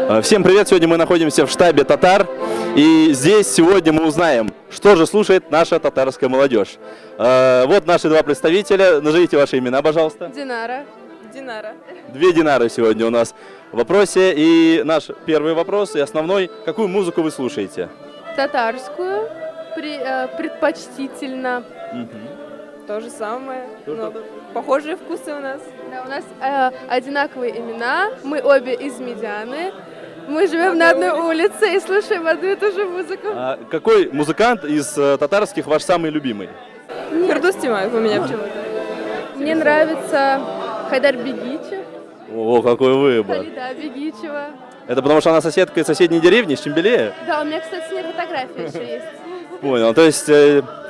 Всем привет! Сегодня мы находимся в штабе татар. И здесь сегодня мы узнаем, что же слушает наша татарская молодежь. Вот наши два представителя. Назовите ваши имена, пожалуйста. Динара. Динара. Две Динары сегодня у нас в вопросе. И наш первый вопрос, и основной. Какую музыку вы слушаете? Татарскую предпочтительно. То же самое. Тоже Но татарскую? похожие вкусы у нас. Да, у нас одинаковые имена, мы обе из Медианы. Мы живем на одной улице и слушаем одну и ту же музыку. А какой музыкант из татарских ваш самый любимый? Фирдус Тимаев у меня почему-то. Мне нравится Хайдар Бегичев, О, какой выбор. Халида Бегичева. Это потому, что она соседка из соседней деревни, из Чембелея? Да, у меня, кстати, с ней фотография еще есть. Понял. То есть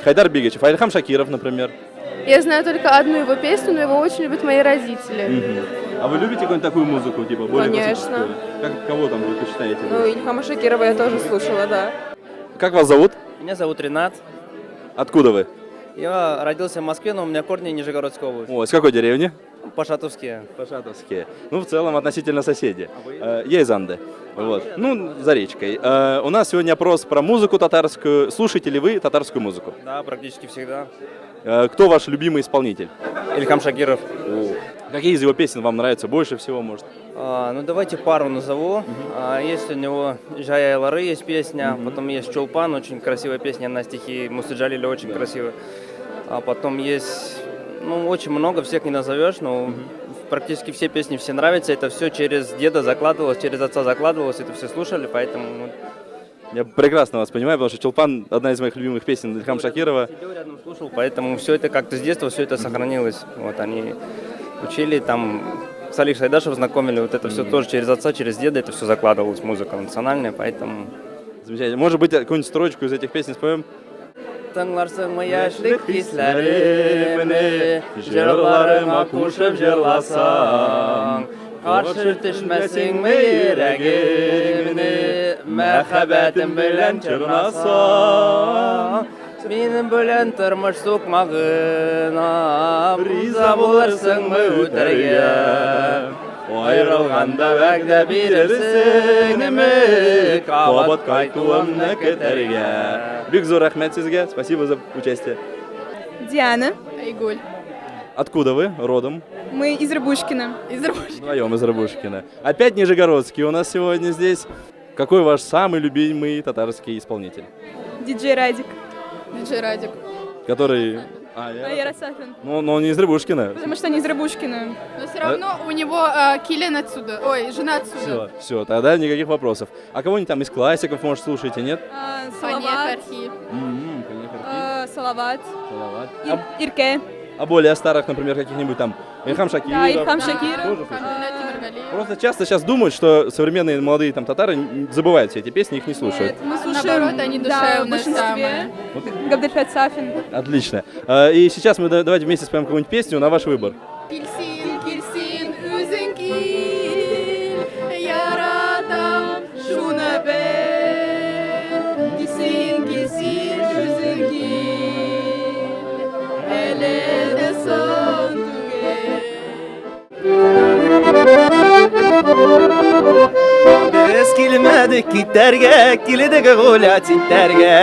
Хайдар Бегичев, а Ильхам Шакиров, например. Я знаю только одну его песню, но его очень любят мои родители. А вы любите какую-нибудь такую музыку, типа более Конечно. классическую? Как, кого там вы предпочитаете? Ну, Ильхама Шакирова я тоже слушала, да. Как вас зовут? Меня зовут Ренат. Откуда вы? Я родился в Москве, но у меня корни Нижегородской области. О, из какой деревни? Пашатовские. Пашатовские. Ну, в целом, относительно соседи. А вы? Я из Анды. Вот. Ну, за речкой. У нас сегодня опрос про музыку татарскую. Слушаете ли вы татарскую музыку? Да, практически всегда. Кто ваш любимый исполнитель? Ильхам Шакиров. Какие из его песен вам нравятся больше всего, может? Ну, давайте пару назову. Есть у него «Жая Лары» есть песня, потом есть «Чулпан», очень красивая песня на стихи Мусы Джалиля, очень красивая. А потом есть, ну, очень много, всех не назовешь, но практически все песни все нравятся. Это все через деда закладывалось, через отца закладывалось, это все слушали, поэтому... ну, Я прекрасно вас понимаю, потому что «Чулпан» одна из моих любимых песен Ильхам Шакирова. Сидел рядом, слушал, поэтому все это как-то с детства, все это сохранилось. Вот они учили, там Салих Сайдашев знакомили, вот это все тоже через отца, через деда, это все закладывалось, музыка национальная, поэтому... Замечательно. Может быть, какую-нибудь строчку из этих песен споем? Тыңларсыңмы яшьлек хисләремне, җырларыма кушып җырласаң, каршы төшмәсеңме йөрәгемне, мәхәббәтем белән чорнасаң, минем белән тормыш сукмагына риза булырсыңмы үтәргә? Аерылганда вәгъдә бирерсеңме, кабат кайтуымны көтәргә? Бик зур рәхмәт сезгә. Спасибо за участие. Диана. Айгуль. Откуда вы родом? Мы из Рыбушкина. Из Рыбушкина. Вдвоем из Рыбушкина. Опять Нижегородский у нас сегодня здесь. Какой ваш самый любимый татарский исполнитель? Диджей Радик. Диджей Радик. Который... А, Айрат Сафин. Ну, но он не из Рыбушкина. Потому что они из Рыбушкина. Но все равно у него килин отсюда. Ой, жена отсюда. Все, все, тогда никаких вопросов. А кого-нибудь там из классиков, может, слушаете, нет? Фания Салават. Фархи. Салават. Салават. Ирке. А более старых, например, каких-нибудь там Ильхам Шакиров. Да, Ильхам Да. Шакиров. Тоже слушаете? Хамдулля Тимиргалиев. Просто часто сейчас думают, что современные молодые там татары забывают все эти песни, их не слушают. Нет, мы слушаем, Наоборот, они да, душа у в нас большинстве. самая. Габдельфат Сафин. Отлично. И сейчас мы давайте вместе споем какую-нибудь песню на ваш выбор. Килсин, килсин, үзең кил, яратам шуны бел. Килсин, килсин, үзең кил, әле дә соң түгел. Без килмәдек китәргә, килдек гулять итәргә.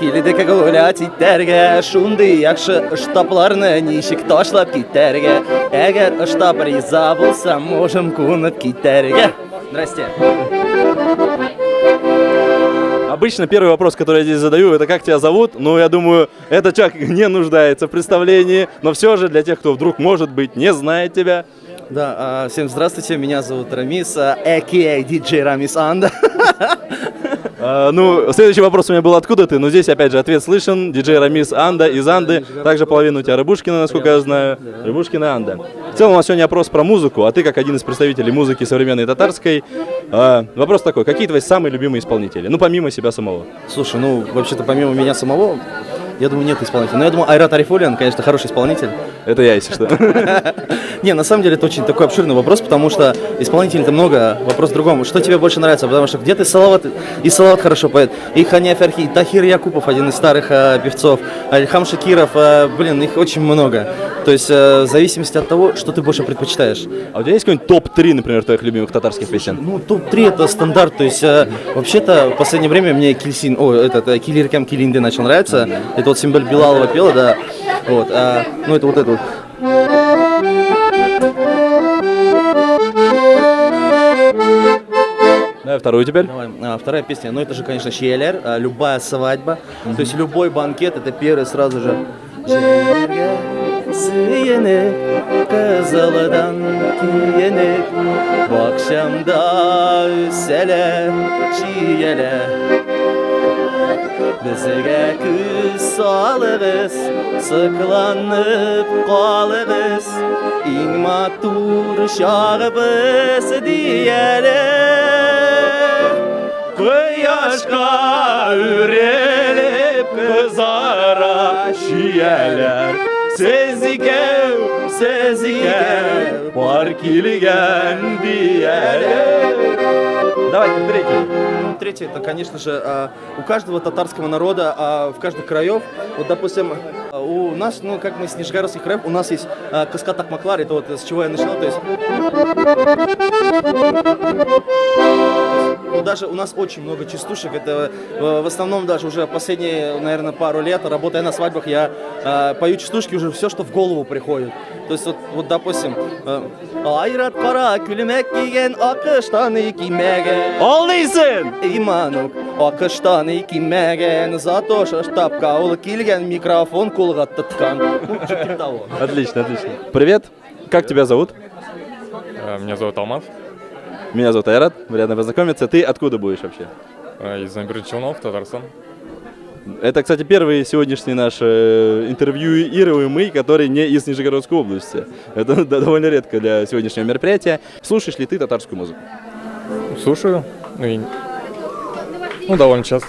Килдек гулять итәргә, шундый яхшы штабларны ничек ташлап китәргә. Әгәр штаб риза булса, можем кунып китәргә. Здрасте. Обычно первый вопрос, который я здесь задаю, это как тебя зовут? Ну, я думаю, этот человек не нуждается в представлении, но все же для тех, кто вдруг, может быть, не знает тебя. Да, всем здравствуйте, меня зовут Рамис, a.k.a. диджей Рамис Анда. Ну, следующий вопрос у меня был, откуда ты? Но здесь, опять же, ответ слышен. Диджей Рамис Анда из Анды. Также половина у тебя Рыбушкина, насколько я знаю. Рыбушкина Анда. В целом у нас сегодня опрос про музыку, а ты, как один из представителей музыки современной татарской, вопрос такой, какие твои самые любимые исполнители? Ну, помимо себя самого. Слушай, ну, вообще-то помимо меня самого, я думаю, нет исполнителей. Но я думаю, Айрат Арифуллин, конечно, хороший исполнитель. Это я, если что. Не, на самом деле это очень такой обширный вопрос, потому что исполнителей-то много, вопрос в другом. Что тебе больше нравится? Потому что где-то Салават, и Салават хорошо поет, и Хания Фархи, и Тахир Якупов, один из старых певцов, Ильхам Шакиров, блин, их очень много. То есть в зависимости от того, что ты больше предпочитаешь. А у тебя есть какой-нибудь топ-3, например, твоих любимых татарских песен? Ну, топ-3 это стандарт. То есть, вообще-то, в последнее время мне Кильсин, о, этот, Кил иркәм, кил инде начал нравиться. Это вот Симбель Билалова пела, да. Вот, ну, это вот это вот. Давай вторую теперь. Давай, вторая песня, ну это же, конечно, Чияләр, любая свадьба, то есть любой банкет, это первый сразу же. Җиргә сөенеп, кызылдан киенеп, бакчамда үсәләр чияләр. Безгә күз салыгыз, сокланып калыгыз, иң матур чагыбыз дияләр. Кояшка үрелеп кызара чияләр. Сез икәү, сез икәү, пар килгән дияләр. Давайте третий. Ну, третье, это, конечно же, у каждого татарского народа, в каждых краев, вот, допустим, у нас, ну, как мы с нижегородских краев, у нас есть кыска такмаклар, это вот с чего я начинал, то есть... Ну, даже у нас очень много частушек, это в основном даже уже последние, наверное, пару лет, работая на свадьбах, я пою частушки уже все, что в голову приходит. То есть, вот допустим, Айрат кара күлмәк кигән, ак ыштаны кимәгән. Алдыйсың! Иманук, ак ыштаны кимәгән, зато штабка ул килгән, микрофон кулга тоткан. Ну, что-то типа того. Отлично, отлично. Привет, как тебя зовут? Меня зовут Алмаз, Меня зовут Айрат, приятно познакомиться. Ты откуда будешь вообще? Из Набережных Челнов, Татарстан. Это, кстати, первый сегодняшний наш интервьюируемый, который не из Нижегородской области. Это довольно редко для сегодняшнего мероприятия. Слушаешь ли ты татарскую музыку? Слушаю, ну, ну, довольно часто.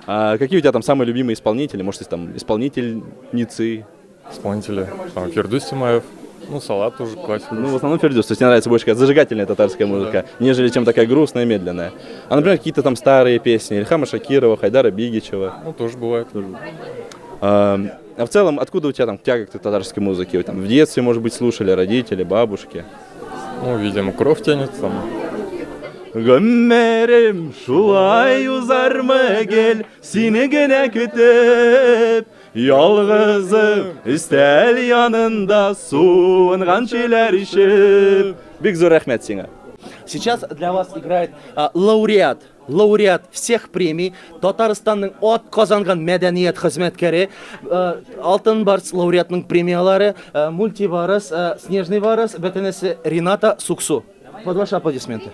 А какие у тебя там самые любимые исполнители? Может, есть там исполнительницы? Исполнители. Там, Фирдүс Тямаев, ну, Салават тоже классика. Ну, в основном Фирдюс. То есть тебе нравится больше какая-то зажигательная татарская музыка, нежели чем такая грустная, медленная. А, например, какие-то там старые песни Ильхама Шакирова, Хайдара Бигичева. Ну, тоже бывает. А в целом, откуда у тебя там тяга к татарской музыке? Вы там в детстве, может быть, слушали родители, бабушки? Ну, видимо, кровь тянет там. Гомерем шулай узармы гел, сине генә көтеп, ялгызым өстәл янында суынган чәйләр эчеп. Бик зур рәхмәт сиңа. Сейчас для вас играет лауреат всех премий, Татарстанның атказанган мәдәният хезмәткәре, Алтын Барс лауреатның премиялары, Мультибарс, Снежный Барс, бөтенесе Рената Суксу. Под ваши аплодисменты.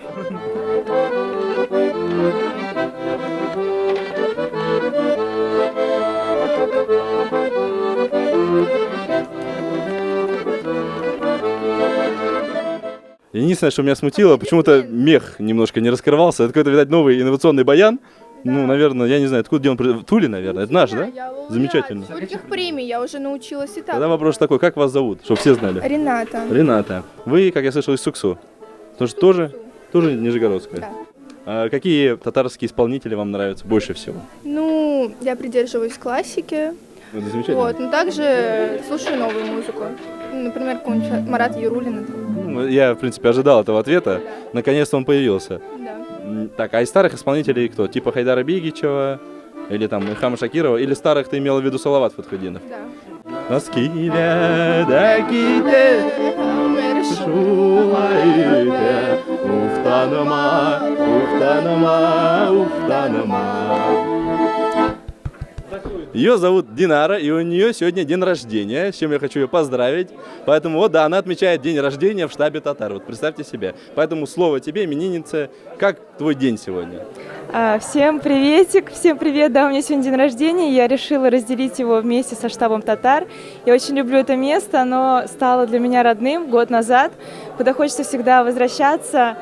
Единственное, что меня смутило, почему-то мех немножко не раскрывался. Это какой-то, видать, новый инновационный баян. Ну, наверное, я не знаю, откуда где он. В Туле, наверное. Это наш, да? Я лауреат Замечательно. Стольких премий я уже научилась и так. Тогда вопрос такой, как вас зовут, чтобы все знали? Рената. Рената. Вы, как я слышал, из Суксу. Потому что тоже нижегородская. Да. А какие татарские исполнители вам нравятся больше всего? Ну, я придерживаюсь классики. Это замечательно. Вот, но также слушаю новую музыку. Ну, например, какого-нибудь Марата Яруллина. Ну, я, в принципе, ожидал этого ответа. Наконец-то он появился. Да. Так, а из старых исполнителей кто? Типа Хайдара Бигичева или там Ильхама Шакирова? Или старых ты имела в виду Салават Фатхутдинов? Да. Наскиля да ките, шулай итә, уфтанма, уфтанма, уфтанма. Ее зовут Динара, и у нее сегодня день рождения, с чем я хочу ее поздравить. Поэтому вот, да, она отмечает день рождения в штабе татар. Вот представьте себе. Поэтому слово тебе, именинница. Как твой день сегодня? Всем приветик, всем привет. Да, у меня сегодня день рождения, я решила разделить его вместе со штабом татар. Я очень люблю это место, оно стало для меня родным год назад, куда хочется всегда возвращаться,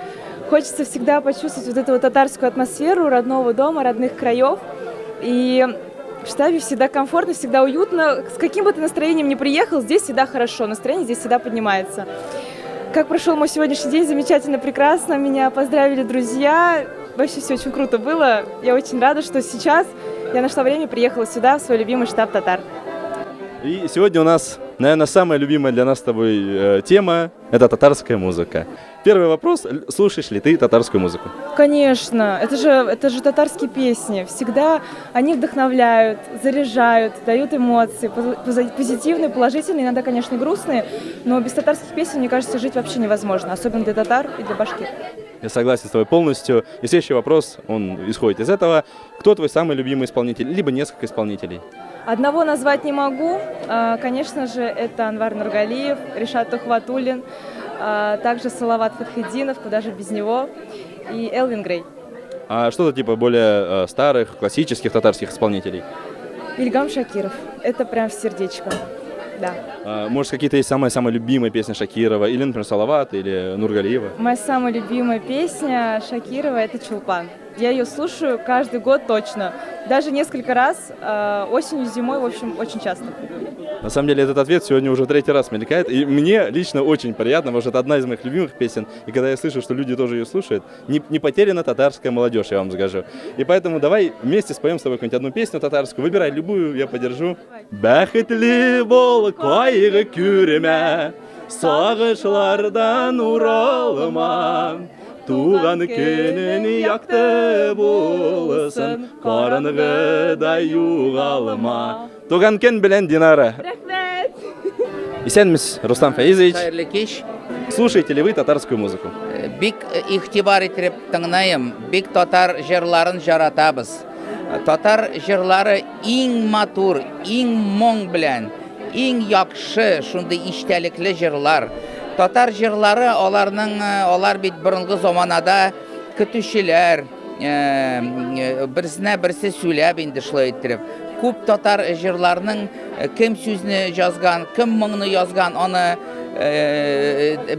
хочется всегда почувствовать вот эту вот татарскую атмосферу родного дома, родных краев. И в штабе всегда комфортно, всегда уютно. С каким бы ты настроением ни приехал, здесь всегда хорошо, настроение здесь всегда поднимается. Как прошел мой сегодняшний день, замечательно, прекрасно. Меня поздравили друзья. Вообще все очень круто было. Я очень рада, что сейчас я нашла время и приехала сюда, в свой любимый штаб татар. И сегодня у нас Наверное, самая любимая для нас с тобой тема – это татарская музыка. Первый вопрос. Слушаешь ли ты татарскую музыку? Конечно, это же татарские песни. Всегда они вдохновляют, заряжают, дают эмоции, позитивные, положительные, иногда, конечно, грустные, но без татарских песен, мне кажется, жить вообще невозможно, особенно для татар и для башкир. Я согласен с тобой полностью. И следующий вопрос, он исходит из этого. Кто твой самый любимый исполнитель? Либо несколько исполнителей? Одного назвать не могу. Конечно же, это Анвар Нургалиев, Ришат Тухватуллин, также Салават Фатхетдинов, куда же без него, и Элвин Грей. А что-то типа более старых, классических татарских исполнителей? Ильгам Шакиров. Это прям в сердечко. Да. А, может, какие-то есть самые-самые любимые песни Шакирова, или, например, Салавата, или Нургалиева? Моя самая любимая песня Шакирова – это «Чулпан». Я ее слушаю каждый год точно. Даже несколько раз, осенью, зимой, в общем, очень часто. На самом деле этот ответ сегодня уже третий раз мелькает, и мне лично очень приятно, потому что это одна из моих любимых песен, и когда я слышу, что люди тоже ее слушают, не потеряна татарская молодежь, я вам скажу. И поэтому давай вместе споем с тобой какую-нибудь одну песню татарскую, выбирай любую, я поддержу. Бәхетле бул, кайгы күрмә, сагышлардан уралма. Туган көнең якты булсын, караңгыда югалма. Туган көн белән, Динара. Рәхмәт! Исәнмесез, Рустам Фаизович. Хәерле кич. Слушаете ли вы татарскую музыку? Бик игътибар итеп тыңлыйм, бик татар җырларын яратабыз. Татар җырлары иң матур, иң моң белән, иң яхшы шундый истәлекле җырлар. Татар җырлары аларның алар бит борынгы заманада көтүчеләр, берсенә берсе сөйләп инде шулай иттереп. Күп татар җырларының кем сүзне язган, кем моңны язган, аны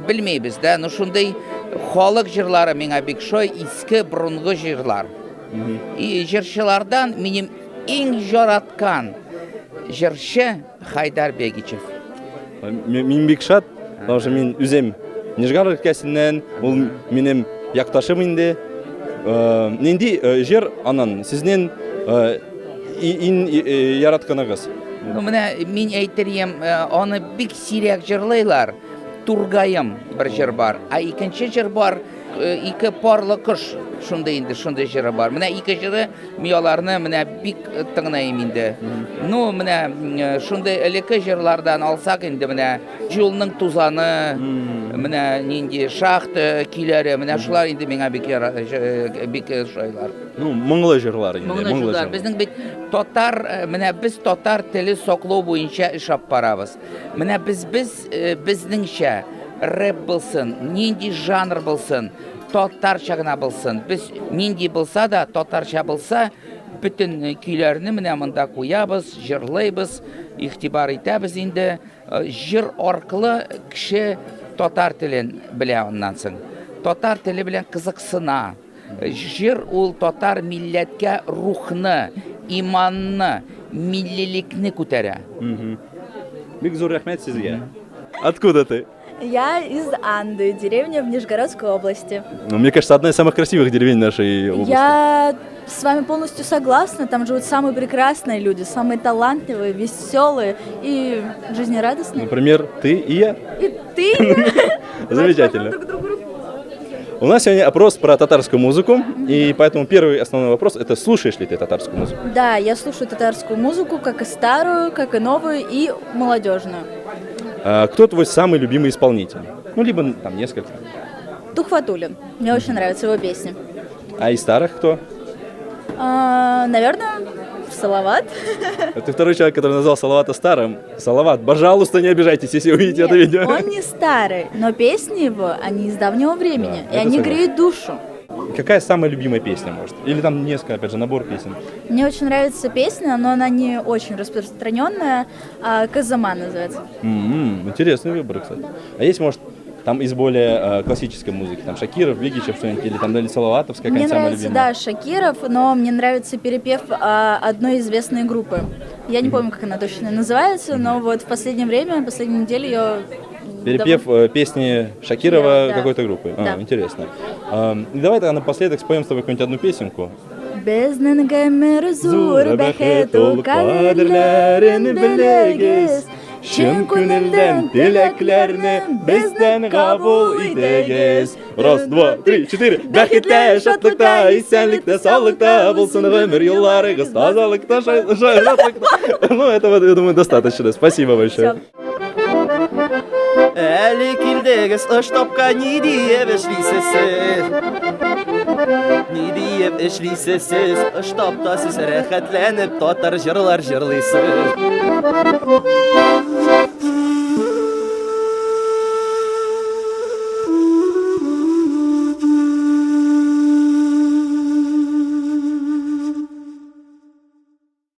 белмибез дә. Ну шундый халык җырлары миңа бик шой, иске борынгы җырлар. И җырчылардан минем иң яраткан җырчы Хайдар Бегичев. Мин бик шат, потому что мин үзем Нижгар өлкәсеннән, ул минем якташым инде. Нинди җыр аннан сезнең иң яратканыгыз? Ну, менә мин әйтер идем, аны бик сирәк җырлыйлар. Тургаем бер җыр бар. А икенче җыр бар, ике парлы кош шундый инде, шундый җыры бар. Менә ике җыры мин аларны менә бик тыңлыйм инде. Ну, менә шундый элекке җырлардан алсак инде менә Юлның тузаны, менә нинди шахта көйләре, менә шулар инде миңа бик бик ошыйлар. Ну, моңлы җырлар инде, моңлы җырлар. Безнең бит татар, менә без татар теле саклау буенча эш алып барабыз. Менә без безнеңчә рэп булсын, нинди жанр булсын, татарча гына булсын. Без нинди булса да, татарча булса, бөтен көйләрне менә монда куябыз, җырлыйбыз, игътибар итәбез инде. Җыр аркылы кеше татар телен белә аннан соң. Татар теле белән кызыксына. Җыр ул татар милләткә рухны, иманны, миллилекне күтәрә. Бик зур рәхмәт сезгә. Откуда ты? Я из Анды, деревня в Нижегородской области. Ну, мне кажется, одна из самых красивых деревень нашей области. Я с вами полностью согласна. Там живут самые прекрасные люди, самые талантливые, веселые и жизнерадостные. Например, ты и я. И ты. И я. Замечательно. Друг другу руку. У нас сегодня опрос про татарскую музыку, и поэтому первый основной вопрос – это слушаешь ли ты татарскую музыку? Да, я слушаю татарскую музыку, как и старую, как и новую, и молодежную. А кто твой самый любимый исполнитель? Ну, либо там несколько. Тухватуллин. Мне очень нравятся его песни. А из старых кто? А, наверное, Салават. Ты второй человек, который назвал Салавата старым. Салават, пожалуйста, не обижайтесь, если увидите это видео. Он не старый, но песни его, они из давнего времени, Да, и это они согласен. греют душу. Какая самая любимая песня, может? Или там несколько, опять же, набор песен? Мне очень нравится песня, но она не очень распространенная. Казама называется. Интересный выбор, кстати. А есть, может, там из более классической музыки, там Шакиров, Бегичев что-нибудь, или там или Салаватовская, Мне какая-нибудь самая нравится, любимая? да, Шакиров, но мне нравится перепев одной известной группы. Я не помню, как она точно называется, но вот в последнее время, последнюю неделю ее... Перепев песни Шакирова Да. какой-то группы. А, Да. интересно. И давай тогда напоследок споем с тобой какую-нибудь одну песенку. Безнең гомер зур бәхет ул, кадерләрен белегез. Чын күңелдән теләкләрне бездән кабул итегез. Раз, два, три, четыре. Бәхеттә, шатлыкта, исәнлектә, саулыкта булсын гомер юлларыгыз. Тазалыкта, шатлыкта. Ну, этого, я думаю, достаточно. Спасибо большое. Әле килдегез штабка, ни диеп эшлисез сез? Ни диеп эшлисез сез? Штабта сез рәхәтләнеп татар җырлар җырлыйсыз.